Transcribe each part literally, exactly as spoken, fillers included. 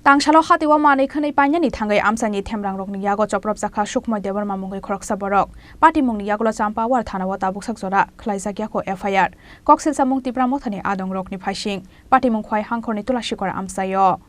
Tangsalo hati o manwi khwnwi painani thangwi amchaini themrangrokni yago chopropjakha Sukhmoy Debbarma mungwi khoroksa borok. Patimungni yagulo Champawar thanao tabuksak jora khwlaijakya kho F I R. Koksil samung Tipra Mothani adongrokni phaising. Patimung Khwai Hangkhorni Tulashikor amchaio.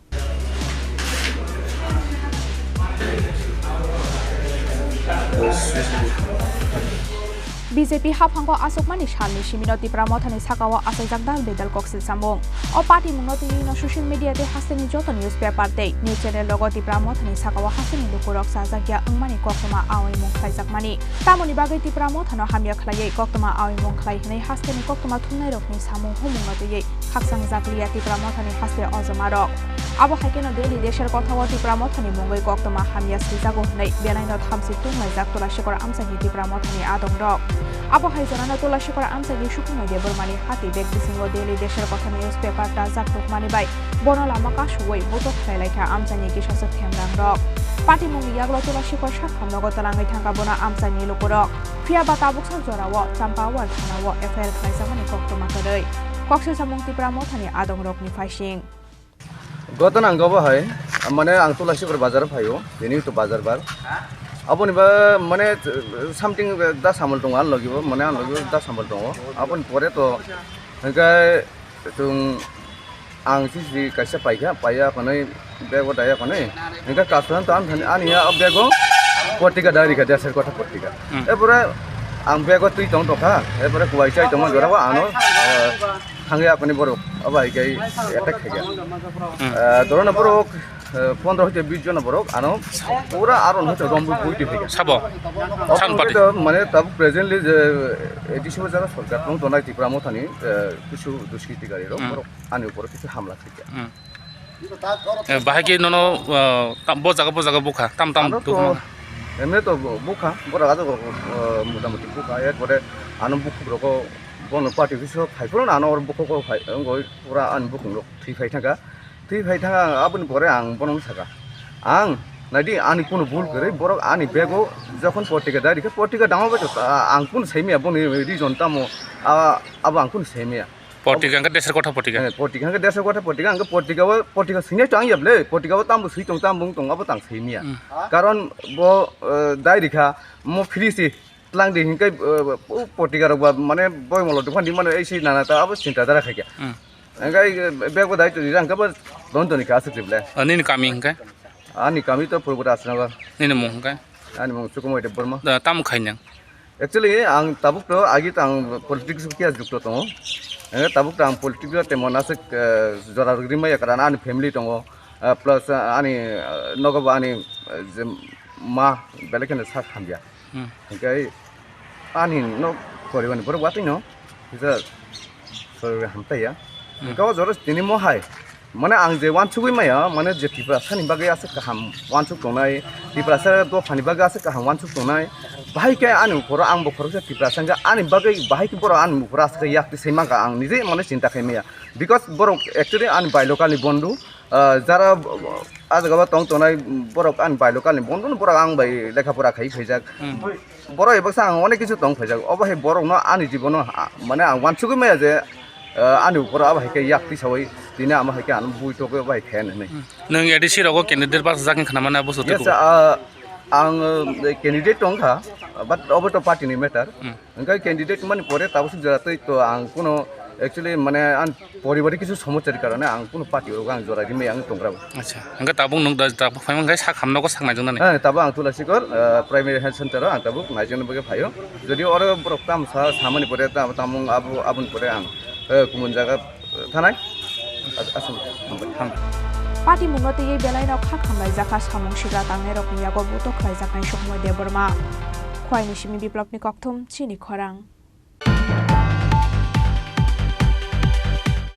B J P haphango aswkmani salni simino Tipra Mothani sakao achaijak dal bedal koksil samung. O patimungno twiwi no social media tei hasteni joto newspaper tei news channel rogo Tipra Mothani sakao hasteni lukurok chajakya wngmani koktwma aoimung khlaijakmani. Tamoni bagwi Tipra Mothano hamya khlaiwi koktwma aoimung khlai hwnwi hasteni koktwma thumnairokni samung humungno twiwi khakchangjakliya Tipra Mothani haste ojomarok. Abo hai kheno Delhi desher kothao Tipra Mothani mungwi koktwma hamya swijago hwnwi belaino thamchi tunglaijak Tulashikor amchaini Tipra Mothani adongrok. Abo hai jorano Tulashikor amchaini Sukhmoy Debbarmani hati bag bisingo Delhi desher kothani newspaper dajak rwkmani bai bono lama kasuwi butok khlailaikha amchaini kisasa themrangrok. Patimungni yagulo Tulashikor sakhamnogo twlangwi thangkha bono amchaini lukurok. Phiya ba tabuksa jorao Champawar thanao F I R khlaijakmani koktwma kwrwi. Koksil samung Tipra Mothani adongrokni phaising. Gotona ang gobo hai, mane ang Tulashikor bazar phaio, tini to bazar bar. Aboni ba mane something da samul tongo, ang logi bo, mane ang logi bo da samul tongo. Aboni pore to hingke chwng ang sisi kaisa paikha, paiya konwi bego daya konwi. Hingke kasran to ang thani ani ya bego portika dari kha, desher kotha portika. Hmm. Epore ang bego twi tong tokha, epore kuwai chai tongma jora bo ano, eh, thangwi apani borok abo hai khe attack khaikha. Hmm. Eh, dorona borok, eh, pondro hoite bis jona borok ano pura aron hoite romwi buiti phaikha. Sabo? Obo San hwnkhe party? To mane tabuk presently je A D C o jara sorkar tong tonai Tipra Mothani, eh, kisu duskiti gari rok Hmm. borok ani upor kisu hamla khaikha. Hmm. Eh, bahai khe nono, eh, tam, bo jaga, bo jaga bukha, tam, tam Ano to, dukma. Emne to bu-, bukha, borok ajago, eh, motamoti bukha, ekbare ano bukhuk rogo bono party office o phai phuru ano oro bukhuk o phai, wngoi pura ani bukhuk rok thwi phai thangkha, thwi phai thangkha, ang aboni pore ang bono saka, ang naidi ani kunu bul kwrwi, borok ani bego jokhon portika dari khe portika dama bai to, ah, ang kunu saimaya boni reason tamo, ah, abo ang kunu saimaya. Portika hwnkhe desher kotha portika. Eh, portika hwnkhe desher kotha portika, hwnkhe portika o, portika sini to ang yaple, portika o tambo sui tong, tambo wng tong, abo tang sui miya. Hmm. Karon bo, eh, dai rikha, mo free si tlang di hwnkhe, eh, o portika rok ba, mane boimolo dokan di mano, ei si nana ta abo chinta dara khaikya. Hmm. Hwnkhe, eh, bag bo dai to rirang khe bo don toni kha aswk rible. Ah, nini kami hwnkhe? Ani kami to Purbo Rajnagar. Nini mung hwnkhe? Ani mung Sukumoi Debbarma. Da, tamo khainang? Actually, ang tabuk to agi to ang politics o kiya jukto tongo. Eh, tabuk to ang politics o temon aswk, eh, jora rwgri maya, karon ani family tongo, eh, plus, eh, ani, eh, nogo bo ani, eh, je ma belai kheno sak hamya. Hmm. Hingke ani nok poribar ni borok watwi no kisa sorry hamtaiya. Hmm. Hingke o jora tini mo hai. Mane ang je wansugwi maya, mane je Tiprasa ni bagwi aswk kaham wansuk tongnai, Tiprasa dophani bagwi aswk kaham wansuk tongnai, bahai khe ani uphoro ang bo khoroksa Tiprasa hwnkhe ani bagwi bahai khe borok ani uphoro aswk yakti sai mankha, ang nije mane chinta khai maya. Because borok actually ani bai local ni bondhu, ah, jara, ah, jaga o tong tongnai borok ani bai local ni bondhu no borok ang bai lekha pora khai phaijak. Hmm. Borok ebaksa ang onek kichu tong phaijak, obo hai borok no ani jibono, ah, mane ang wansugwi maya je, ah, ani uphoro abo hai khe yakti sawi tini amo hai khe ano buitogwi bai khe hinwi. Hmm. Nwng A D C rogo candidate bachajak wngkha na mane abo soto? Yes, ah, ang, eh, candidate tongkha, but obo to party ni matter. Hmm. Hwnkhe candidate mani pore tabuk jora twi to ang kuno actually mane ang poribari kisu somochari karone ang kuno party rogo ang jora rimai ang tongra. Acha, hwnkhe tabuk nwng da, tabuk phaima hwnkhe sak hamno ko sak naijak nani? Eh, tabuk ang Tulasikor, eh, primary health center o ang tabuk naijak bagwi phaio. Jodi oro borok tam sa, samani pore tam, tamung abo, aboni pore ang, eh, kumun jaga, eh, thanai. As-, aswk, hambai, hambai. Patimungno twiwi belaino kha khamlaijakha samung sigra tangnairokni yago butok khlaijaknai Sukhmoy Debbarma. Khwaini simi Biplopni kokthum, chini khorang.